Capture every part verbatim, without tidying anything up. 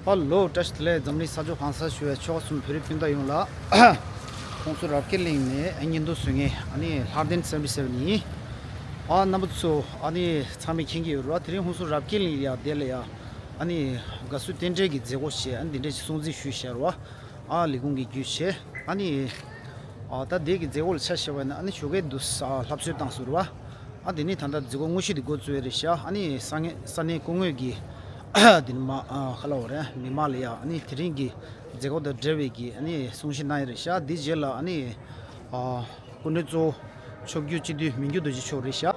ཧ་ལོ། བཀྲ་ཤིས་བདེ་ལེགས། འཛམ་གླིང་ས་ཕྱོགས་གང་སར་བཞུགས་པའི་ཆོལ་ཁ་གསུམ་བོད་རིགས་སྤུན་ཟླ་ཡོངས་ལ། ཁོང་ཚོ་རབ་རྒྱས་གླིང་ནས་བརྙན་ཐུང་བཟོ་མཁན་ཨ་ནི་ལྷ་ལྡན་སེ་བེན་ཊི་སེ་བེན་ཡིན། ཨ་རྣམ་པ་ཚོ་ཨ་ནི་ཚང་མས་མཁྱེན་གྱི་ཡོད་རེད་བ། དེ་རིང་ཁོང་ཚོ་རབ་རྒྱས་གླིང་ཡ་དེ་ལ་ཡ་ཨ་ནི་དགའ་བསུ་རྟེན་འབྲེལ་གྱི་མཛད་སྒོ་བྱས། ཨ་ནི་འདི་འདྲ་ཞིག་སྲུང་བརྩི་ཞུས་བཞག་རེད་བ། ཨ་ལས་ཁུངས་ཀྱི་བརྒྱུད་བྱས། ཨ་ནི་ཨ་ད་དེ་གི་མཛད་སྒོ་ལ་ཆ་བཞག་པ་ཡིན་ན་ཨ་ནི་ཞོགས་ཀས་དུ་ས་ལྷབ་གསོལ་བཏང་ཟེར་བ། ཨ་དེ་ནས་ད་ལྟ་མཛད་སྒོ་དངོས་གཞི་དེ་འགོ་བཙུགས་ཡོད་རེད་ཤག་ཨ་ནི་ས་གནས་ས་གནས་སྐུ་ངོ་གིས་དེ་ནས་མ་ཨ་ཁ་ལ་འོ་རེད། མི་མང་ལ་ཡ་ཨ་ནི་དེ་རིང་གི་མཛད་སྒོ་དང་འབྲེལ་བའི་གི་ཨ་ནི་གསུང་བཤད་གནང་ཡོད་རེད་ཤག་དེ་རྗེས་ལ་ཨ་ནི་ཨ་སྐུ་མགྲོན་གཙོ་བོ་མཆོག་གྱུར་སྤྱི་འཐུས་མི་འགྱུར་རྡོ་རྗེ་མཆོག་རེད་ཤག་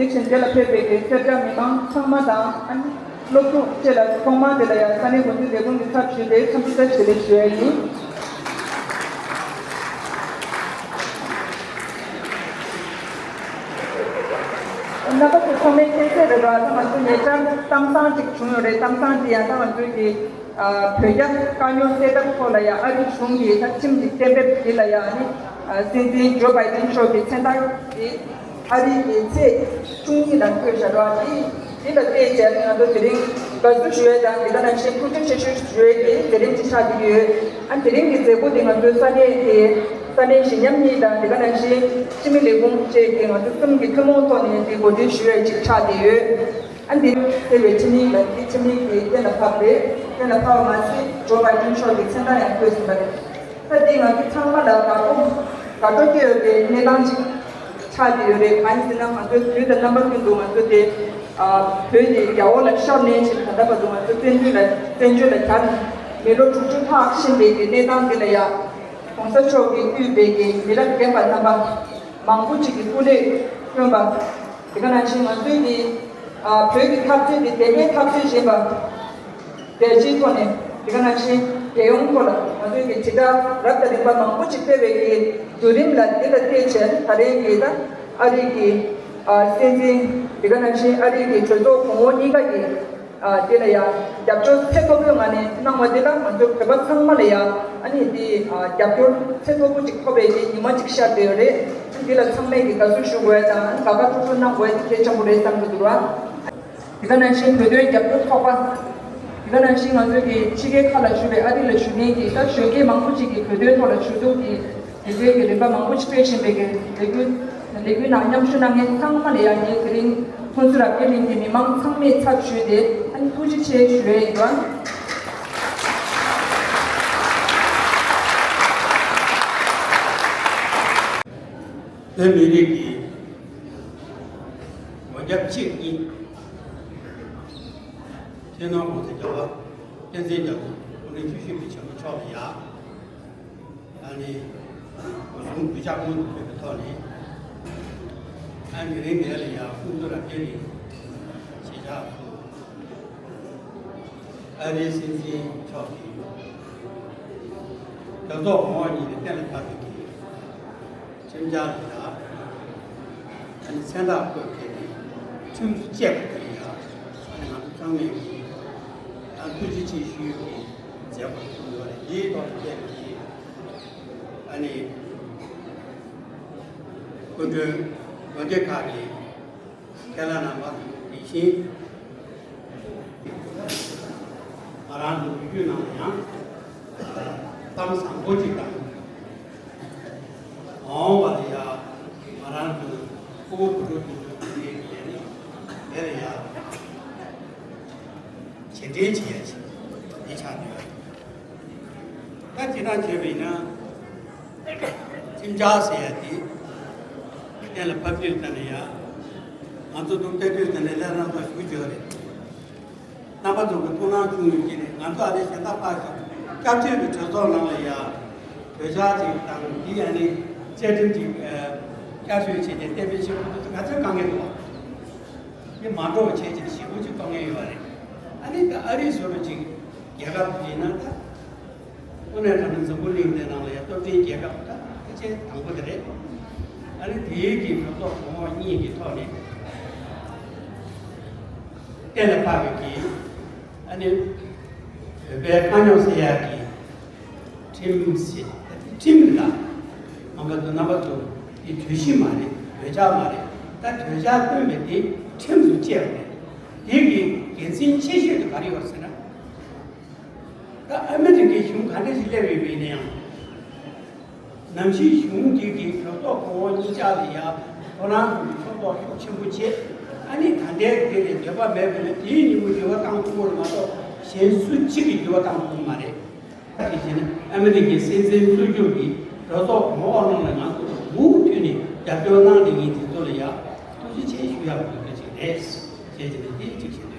དེ་བཞིན་དེ་ལ་ཕེབས་པའི་གི་སེར་སྐྱ་མི་མང་ཚང་མ་དང་ཨ་ནི་སློབ་ཕྲུག་བཅས་ལ་ཐོག་མར་དེ་ལ་ཡང་ས་གནས་འགོ་འཛིན་ལས་ཁུངས་ཀྱི་ཚབ་ཞུས་ཏེ་འཚམས་འདྲི་བཀྲ་ཤིས་བདེ་ལེགས་ཞུ་ཡ་ཡིན། རྣམ་པ་ཚོ་ཚང་མས་མཁྱེན་གསལ་རེད་པ། ད་ང་ཚོ་ཉེ་ཆར་གཏམ་བཟང་ཅིག་བྱུང་ཡོད་རེད། གཏམ་བཟང་དེ་ཡང་ད་ང་ཚོའི་གི་བོད་རྒྱ་དཀའ་རྙོག་སེལ་ཐབས་ཐོག་ལ་ཡང་ཨ་རི་གཞུང་གིས་ད་ཁྲིམས་ཀྱི་གཏན་འབེབས་དེ་ལ་ཡང་ཨ་ནི་སྲིད་འཛིན་ཇོ་བྷའི་ཏིན་མཆོག་གི་མཚན་རྟགས་དེ་ཨ་རི་གི་ཚེས་བཅུ་གཉིས་ལ་བཀོད་བཞག་རོགས། དེ་དེ་ལ་བལྟས་བྱས་ང་ཚོ་དེ་རིང་དགའ་བསུ་ཞུ་ཡས་དང་དེ་ག་ནང་བཞིན་ཐུགས་རྗེ་ཆེ་ཞུ་ཞུ་ཡས་ཀྱི་མཛད་རིམ་ཅིག་ཆགས་ཀྱི་ཡོད། ཨ་དེ་རིང་གི་མཛད་སྒོ་དེ་ང་ཚོའི་ས་གནས་དེ་ས་གནས་གཞི་ཉམས་གཉིས་དང་དེ་ག་ནང་བཞིན་སྤྱི་མི་ལས་ཁུངས་བཅས་ཀྱི་ང་ཚོ་གསུམ་གྱི་ཐུན་མོང་ཐོག་ནས་དེ་གོ་སྒྲིག་ཞུ་ཡས་ཅིག་ཆགས་བསྡད་ཡོད། ཨ་འདི་ཟེར་བའི་ཁྲིམས་ཡིག་ལ་འདི་ཁྲིམས་ཡིག་དེ་གཏན་ལ་ཕབ་རེད། གཏན་ལ་ཕབ་པ་མ་ཟད་ཇོ་བྷའི་ཏིན་མཆོག་གི་མཚན་རྟགས་ཡང་བཀོད་ཟིན་པ་རེད། ད་འདི་ང་ཚོ་ཚང་མ་ལ་དགའ་སྤོབས་དགའ་སྤྲོ་སྐྱེ་ཡོད་པའི་གནས་སྟངས་ཤིག་ཆགས་བསྡད་ཡོད་རེད། གང་ཡིན་ཟེར་ན་ང་ཚོའི་དུས་དང་རྣམ་པ་ཀུན་ཏུ་ང་ཚོ་དེ་བོད་དེ་རྒྱ་འོག་ལ་ཤོར་ནས་ཕྱིན་ད་ལྟ་བར་དུ་ང་ཚོ་བཙན་བྱོལ་ལ་བཙན་བྱོལ་ལ་གྱར་ནས་མི་ལོ་དྲུག་ཅུ་ལྷག་ཕྱིན་པའི་གི་གནས་སྟངས་འདི་ལ་ཡང་༸གོང་ས་མཆོག་གིས་དབུས་པའི་གི་མི་རབས་རྒན་པ་རྣམ་པ་མང་པོ་ཅིག་གི་སྐུ་ལས་བསྐྱོན་པ། དེ་ག་ནང་བཞིན་ང་ཚོའི་གི་ཨ་བོད་ཀྱི་འཐབ་རྩོད་དེ་བདེན་པའི་འཐབ་རྩོད་ཡིན་པ། རྒྱལ་སྤྱིའི་ཐོག་ནས་དེ་ག་ནང་བཞིན་རྒྱལ་ཡོངས་ཐོག་ལ་ང་ཚོའི་གི་དྲིལ་བསྒྲགས་རབ་དང་རིམ་པ་མང་པོ་ཞིག་སྤེལ་བའི་གི་བརྒྱུད་རིམ་ལ་འདི་ལ་བལྟས་བྱས་ད་རེས་ཀྱི་ད་ཨ་རིའི་གི་ཨ་སྲིད་འཛིན་དེ་ག་ནང་བཞིན་ཨ་རིའི་གི་གྲོས་ཚོགས་གོང་འོག་གཉིས་ཀ་གི་ཨ་དེ་ལ་ཡང་རྒྱབ་སྐྱོར་ཚད་མཐོ་པོའི་ངང་ནས་གནང་བ་འདི་ལ་ང་ཚོ་བོད་པ་ཚང་མ་ལ་ཡང་ཨ་ནི་དེ་ཨ་རྒྱབ་སྐྱོར་ཚད་མཐོ་པོ་ཅིག་ཐོབ་པའི་གི་ཉི་མ་ཅིག་ཤར་བསྡད་ཡོད་རེད། འདི་ལ་ཚང་མས་གི་དགའ་བསུ་ཞུ་དགོས་དང་དགའ་དགའ་སྤྲོ་སྤྲོ་གནང་དགོས་དེ་གལ་ཆེན་པོ་རེད་བསམ་གི་འདུག་ར། དེ་ག་ནང་བཞིན་བོད་དོན་རྒྱབ་སྐྱོར་ཚོགས་པ། དེ་ག་ནང་བཞིན་ང་ཚོའི་གི་ཕྱི་རྒྱལ་ཁག་ལ་བཞུགས་པའི་ཨ་རི་ལ་བཞུགས་མཁན་གྱི་ད་གཞོན་སྐྱེས་མང་པོ་ཅིག་གིས་བོད་དོན་ཐོག་ལ་ཞུ་གཏུག་གི་དེ་འདྲའི་གི་རིམ་པ་མང་པོ་ཞིག་སྤེལ་བཞིན་པའི་གི་ལས་འགུལ་ལས་འགུལ་ནང་མཉམ་ཞུགས་གནང་མཁན་ཚང་མ་ལ་ཡང་ངས་དེ་རིང་ཁོང་ཚོ་རབ་རྒྱས་གླིང་གི་མི་མང་ཚང་མའི་ཚབ་ཞུས་ཏེ་ཨ་ནི་ཐུགས་རྗེ་ཆེ་ཞུ་ཡས་ཡིན་པ། བོད་མི་རིགས་ཀྱི་སྒོ་རྒྱབ་གཅིག་གཉིས། སྤྱི་ནོར་༸གོང་ས་༸རྒྱལ་བ་བསྟན་འཛིན་རྒྱ་མཚོ་སྐུ་ཕྲེང་བཅུ་བཞི་པའི་ཆེན་པོ་མཆོག་ལ་ཡ། ཨ་ནི་སྐུ་གསུང་གུས་ཕྱག་སྔོན་དུ་ཕེབས་པའི་ཐོག་ནས། ཨ་ནི་དེ་རིང་འདིར་ལ་ཡ་ཁོང་ཚོ་རབ་རྒྱས་ནས་ཆེད་བཅར་སུ། ཨ་རིའི་སྲིད་འཛིན་མཆོག་གིས་གྲོས་ཚོགས་གོང་འོག་གཉིས་ནས་གཏན་ལ་ཕབ་པའི་ཁྲིམས་འཆར་ལ་ཡ། ཨ་ནི་མཚན་རྟགས་བཀོད་མཁན་ནི་ཁྲིམས་སུ་བཅད་པ་དེ་ལ་ཡ། ཨ་ནི་ང་ཚོ་ཚང་མས་ཀྱི་ཨ་ཐུགས་རྗེ་ཆེ་ཞུ་ཡོད་ཀྱི་མཛད་སྒོ་ཞིག་ཡོད་རེད། དེའི་ཐོག་ལ་བཅད་པའི་ཨ་ནི་སྐུ་མགྲོན་དགོན་སྡེ་ཁག་གི་ཁས་བླངས་རྣམ་པ་དེ་བཞིན་ང་རང་ཚོ་བོད་བརྒྱུད་ནང་ལ་ཡང་གཏམ་བཟང་པོ་ཅིག་དང་། མ་འོངས་པ་ལ་ཡང་ང་རང་ཚོ་ཕྲུ་གུ་བུ་ཕྲུག་དེ་ཚོ་གི་ལས་ནི་དེ་ལ་ཡང་རྗེས་དྲན་བྱེད་ཡ་ཅིག་འདི་ཆགས་ཡོད། ད་ཅི་ལྟར་བྱས་པ་ཡིན་ན། ཁྲིམས་འཆར་ཟེར་ཡ་དེ་གཏན་ལ་ཕབ་དུས་ཙམ་ནས་ཡ། ང་ཚོ་འདུག་བལྟ་དུས་ཙམ་ནས་ལས་རྣམ་པ་ཞུ་རྒྱུ་རེད། རྣམ་པ་ཚོ་གི་ཐུགས་སྣང་བྱུང་ཡོད་ཀྱི་རེད། ང་ཚོ་ཨ་རི་གཞན་དག་ཕར་ཞོག་སྐབས་དེ་གི་གྲོས་ཚོགས་ནང་ལ་ཡ། གྲོས་འཆར་ཅིག་དང་འདི་ཨ་ནི་བཅའ་ཁྲིམས་ཅིག་བསྐྱར་བཟོ་བྱས་ཏེ་གཏན་འབེབས་བྱེད་དགོས་དུས་ག་ཚོད་དཀའ་ངལ་འདུག་བ། དེ་མ་འགྲོ་བ་བྱས་ཅིག་ཞེ་པོ་ཅིག་གཏོང་མཁན་ཡོད་རེད། ཨ་ནི་ད་ཨ་རི་བཟོ་འདྲ་ཅིག་རྒྱལ་ཁབ་ཅིག་ཡིན་ན་ད། དངོས་གནས་དྲང་གནས་འཛམ་བུ་གླིང་འདི་ནང་ལ་ཡ་སྟོབས་ལྡན་རྒྱལ་ཁབ་ད་ཕལ་ཆེར་དང་པོ་དེ་རེད། ཨ་ནི་དེའི་གི་གྲོས་ཚོགས་གོང་འོག་གཉིས་ཀྱི་ཐོག་ནས་གཏན་ལ་ཕབ་པའི་གི་ཨ་ནི་བོད་པའི་དཀའ་རྙོག་སེལ་ཡག་གི་ཁྲིམས་ཟེར། ཁྲིམས་ལ་རྣམ་པ་ཚོ་རྣམ་པ་ཚོ་འདི་གྲོས་གཞི་མ་རེད། གྲོས་འཆར་མ་རེད། ད་གྲོས་འཆར་བཏོན་པའི་དེ་ཁྲིམས་སུ་བཅད་པ་རེད། དེ་གི་འགན་འཛིན་ཆེ་ཤོས་དེ་ག་རེ་ཡོད་ཟེར་ན། ད་ཨ་མི་རི་ཀའི་གཞུང་ག་འདྲ་ཞིག་སླེབས་ཡོད་པ་ཡིན་ན་ཡང་། ནམ་ཞིག་གཞུང་འདི་གིས་གྲོས་ཚོགས་གོང་འོག་གཉིས་ཆ་ལ་ཡ་ཁོ་རང་ཚོ་གི་ཕྱོགས་གཏོགས་ཤུགས་ཆེན་པོ་བྱེད། ཨ་ནི་ད་ལྟའི་དེ་ལས་འདོད་པ་མེད་པ་ན་དེའི་ཉིན་མོ་འགྱུར་བ་བཏང་ཐུབ་པ་མ་གཏོགས་གཞན་སུ་གཅིག་གིས་འགྱུར་བ་བཏང་ཐུབ་ཀྱི་མ་རེད། ད་དེ་བཞིན་ཨ་མི་རི་ཀའི་སྲིད་འཛིན་གཙོ་གྱུར་གྱི་གྲོས་ཚོགས་གོང་འོག་རྣམས་ལ་ང་ཚོ་མུ་མཐུད་ནས་རྒྱབ་སྐྱོར་གནང་བསྡད་མཁན་དེ་ཚོ་ལ་ཡ་ཐུགས་རྗེ་ཆེ་ཞུ་ཡག་གི་འདུག་ཅིག་རེད། ཞེས་བྱས་ནས་དེ་གཅིག་བྱེད་འདོད་བྱུང་།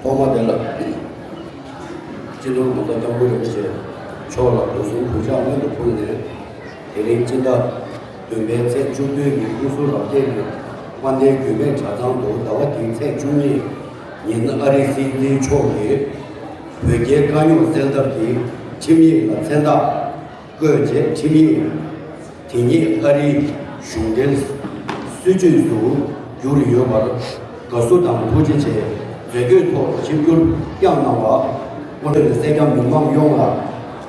ཐོག་མ་དེ་ལ། སྤྱི་ནོར་༸གོང་ས་༸སྐྱབས་མགོན་རིན་པོ་ཆེ་མཆོག་ལ་གུས་གསུམ་གུས་ཕྱག་སྔོན་དུ་ཕུལ་ནས། དེ་རིང་སྤྱི་ཟླ་བདུན་པའི་ཚེས་བཅུ་བདུན་ཉིན་ཀུན་གསལ་རབ་རྒྱས་ཀྱི་དཔལ་ལྡན་རྒྱུད་སྨད་གྲྭ་ཚང་དུ་ཟླ་བ་འདིའི་ཚེས་བཅུ་གཉིས་ཉིན་ཨ་རིའི་སྲིད་འཛིན་མཆོག་གིས་བོད་རྒྱའི་དཀའ་རྙོག་སེལ་ཐབས་ཀྱི་ཁྲིམས་ཡིག་ལ་མཚན་རྟགས་བཀོད་རྗེས། ཁྲིམས་ཡིག་དེ་ཉིད་ཨ་རིའི་གཞུང་འབྲེལ་སྲིད་ཇུས་སུ་གྱུར་ཡོད་པར་དགའ་བསུ་དང་ཐུགས་རྗེ་ཆེ། མཛད་སྒོའི་ཐོག་ཆིབས་བསྒྱུར་བསྐྱངས་གནང་བ་སྐུ་མགྲོན་སེར་སྐྱ་མི་མང་ཡོངས་ལ་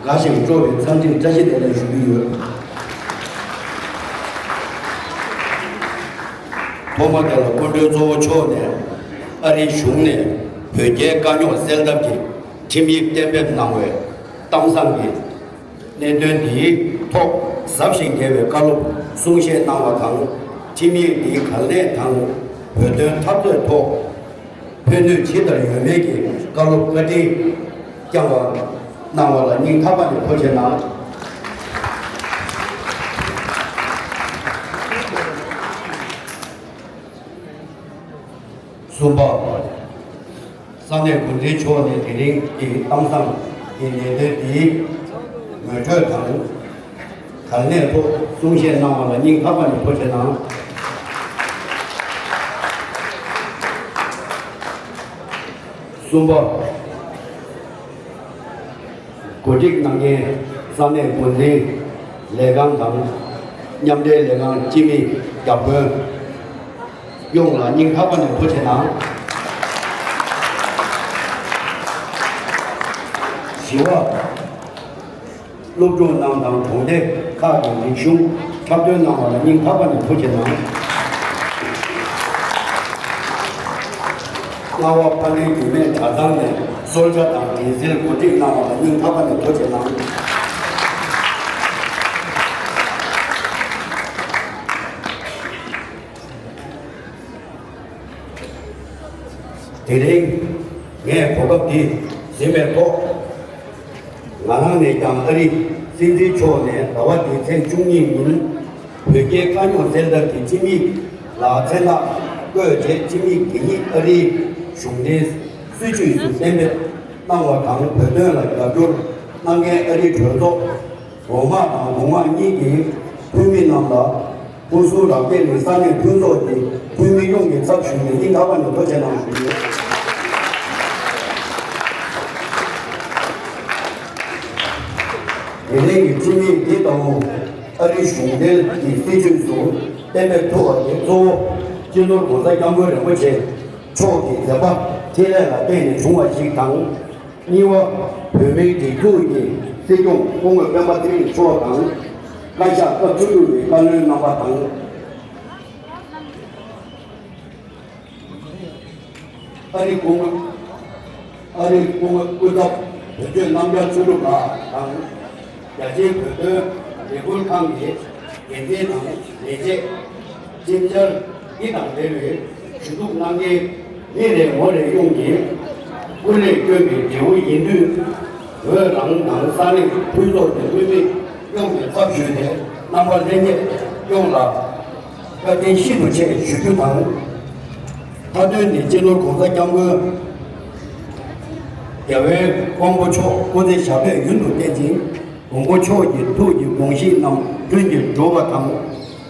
དགའ་ཞིང་སྤྲོ་བའི་འཚམས་འདྲི་བཀྲ་ཤིས་བདེ་ལེགས་ཞུ་གི་ཡོད། ཐོག་མ་དེ་ལ་སྐུ་མགྲོན་གཙོ་བོ་མཆོག་ནས་ཨ་རིའི་གཞུང་ནས་བོད་རྒྱའི་དཀའ་རྙོག་སེལ་ཐབས་ཀྱི་ཁྲིམས་ཡིག་གཏན་འབེབས་གནང་བའི་གཏམ་བཟང་གི་གནད་དོན་འདིའི་ཐོག་ཟབ་ཞིང་རྒྱས་པའི་བཀའ་སློབ་གསུང་བཤད་གནང་བ་དང་། ཁྲིམས་ཡིག་འདིའི་གལ་གནད་དང་བོད་དོན་འཐབ་རྩོད་ཐོག་ཕན་ནུས་ཇི་ལྟར་ཡོད་མེད་ཀྱི་བཀའ་སློབ་བཀའ་དྲིན་བསྐྱངས་པ་གནང་བ་ལ་སྙིང་ཐག་པ་ནས་ཐུགས་རྗེ་གནང་། གསུམ་པ། ས་གནས་འགོ་འཛིན་མཆོག་ནས་དེ་རིང་གི་གཏམ་བཟང་གི་ལས་དོན་འདིའི་ངོ་སྤྲོད་དང་། གལ་གནད་ཐོག་གསུང་བཤད་གནང་བ་ལ་སྙིང་ཐག་པ་ནས་ཐུགས་རྗེ་གནང་། གསུམ་པ། གོ་སྒྲིག་གནང་མཁན་ས་གནས་འགོ་འཛིན་ལས་ཁང་དང་མཉམ་འབྲེལ་ལས་ཁང་སྤྱི་མི་བརྒྱ་དཔོན་ཡོངས་ལ་སྙིང་ཐག་པ་ནས་ཐུགས་རྗེ་གནང་། བཞི་པ། སློབ་ཕྲུག་རྣམས་དང་གྲོང་སྡེ་ཁག་གི་རིག་གཞུང་འཁྲབ་སྟོན་གནང་བ་ལ་སྙིང་ཐག་པ་ནས་ཐུགས་རྗེ་གནང་། ལྔ་པ། དཔལ་ལྡན་རྒྱུད་སྨད་གྲྭ་ཚང་ནས་གསོལ་ཇ་དང་འབྲས་སིལ་གོ་སྒྲིག་གནང་བ་ལ་སྙིང་ཐག་པ་ནས་ཐུགས་རྗེ་གནང་། དེ་རིང་ངས་གོ་སྐབས་འདི་ཟིན་པའི་ཐོག་ང་རང་ནས་ཀྱང་ཨ་རིའི་སྲིད་འཛིན་མཆོག་ནས་ཟླ་བ་འདིའི་ཚེས་བཅུ་གཉིས་ཉིན་བོད་རྒྱའི་དཀའ་རྙོག་སེལ་ཐབས་ཀྱི་ཁྲིམས་ཡིག་ལ་མཚན་རྟགས་བཀོད་རྗེས། ཁྲིམས་ཡིག་དེ་ཉིད་ཨ་རིའི་གཞུང་འབྲེལ་སྲིད་ཇུས་སུ་གཏན་འབེབས་གནང་བ་དང་། བོད་དོན་ལ་རྒྱབ་སྐྱོར་གནང་མཁན་ཨ་རིའི་གྲོས་ཚོགས་འོག་མ་དང་འོག་མ་གཉིས་ཀྱི་འཐུས་མི་རྣམས་ལ། སྐུ་གཟུགས་རབ་རྒྱས་ནས་ས་གནས་མཐུན་ཚོགས་ཀྱི་འཐུས་མི་ཡོངས་ཀྱི་ཚབ་ཞུས་ནས་སྙིང་ཐག་པ་ནས་ཐུགས་རྗེ་གནང་ཞུ་ཡོད། དེ་རིང་གི་ཁྲིམས་ཡིག་འདི་དང་ཨ་རིའི་གཞུང་འབྲེལ་གྱི་སྲིད་ཇུས་སུ་གཏན་འབེབས་ཐུབ་པ་དེ་གཙོ་བོ་སྤྱི་ནོར་༸གོང་ས་༸སྐྱབས་མགོན་རིན་པོ་ཆེ་མཆོག་གི་མཛད་པ་འཕྲིན་ལས་ལ་བརྟེན་ནས་བྱུང་བ་ཞིག་དང་། གཉིས་པ། བོད་མིའི་སྒྲིག་འཛུགས་ཀྱི་སྲིད་སྐྱོང་སྐུ་ངོ་སྤེན་པ་ཚེ་རིང་མཆོག་དང་། བཀའ་ཤག་སྐབས་བཅུ་དྲུག་པའི་བཀའ་བློན་རྣམ་པ་དང་། ཨ་རིའི་སྐུ་ངོ། ཨ་རིའི་སྐུ་ངོ་སྐུ་ཚབ་དོན་གཅོད་རྣམ་རྒྱལ་ཆོས་གྲུབ་ལགས་དང་། རྒྱ་ཆེའི་བོད་དོན་ལས་འགུལ་ཁང་གི་འགན་འཛིན་དང་ལས་བྱེད། ཁྲིམས་འཆར་འདི་དང་འབྲེལ་བའི་ཞུ་གཏུག་གནང་མཁན་མི་རེ་ངོ་རེ་ཡོངས་ཀྱིས་སྐུ་ལས་བསྐྱོན་པའི་འབྲས་བུ་ཡིན་དུས། བོད་རང་དབང་ས་གནས་མཐུན་ཚོགས་ཀྱི་འཐུས་མི་ཡོངས་ཀྱི་ཚབ་ཞུས་ཏེ། རྣམ་པ་ལྷན་རྒྱས་ཡོངས་ལ་བཀའ་དྲིན་ཤིན་ཏུ་ཆེ་ཞུ་རྒྱུ་དང་། མཐའ་དོན་ནི་སྤྱི་ནོར་༸གོང་ས་༸སྐྱབས་མགོན་རྒྱལ་བའི་དབང་པོ་མཆོག་སྐུ་ཚེ་ཞབས་པད་ཡུན་དུ་བརྟན་ཅིང་། མགོན་པོ་མཆོག་གི་ཐུགས་ཀྱི་དགོངས་གཞི་རྣམས་ལྷུན་གྱིས་གྲུབ་པ་དང་།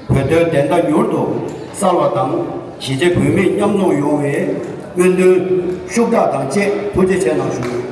བོད་དོན་བདེན་མཐའ་མྱུར་དུ་གསལ་བ་དང་། གཞིས་བྱེས་བོད་མི་མཉམ་འཛོམས་ཡོང་བའི་སྨོན་འདུན་ཤུགས་དྲག་དང་བཅས་ཐུགས་རྗེ་ཆེ་གནང་ཞུ།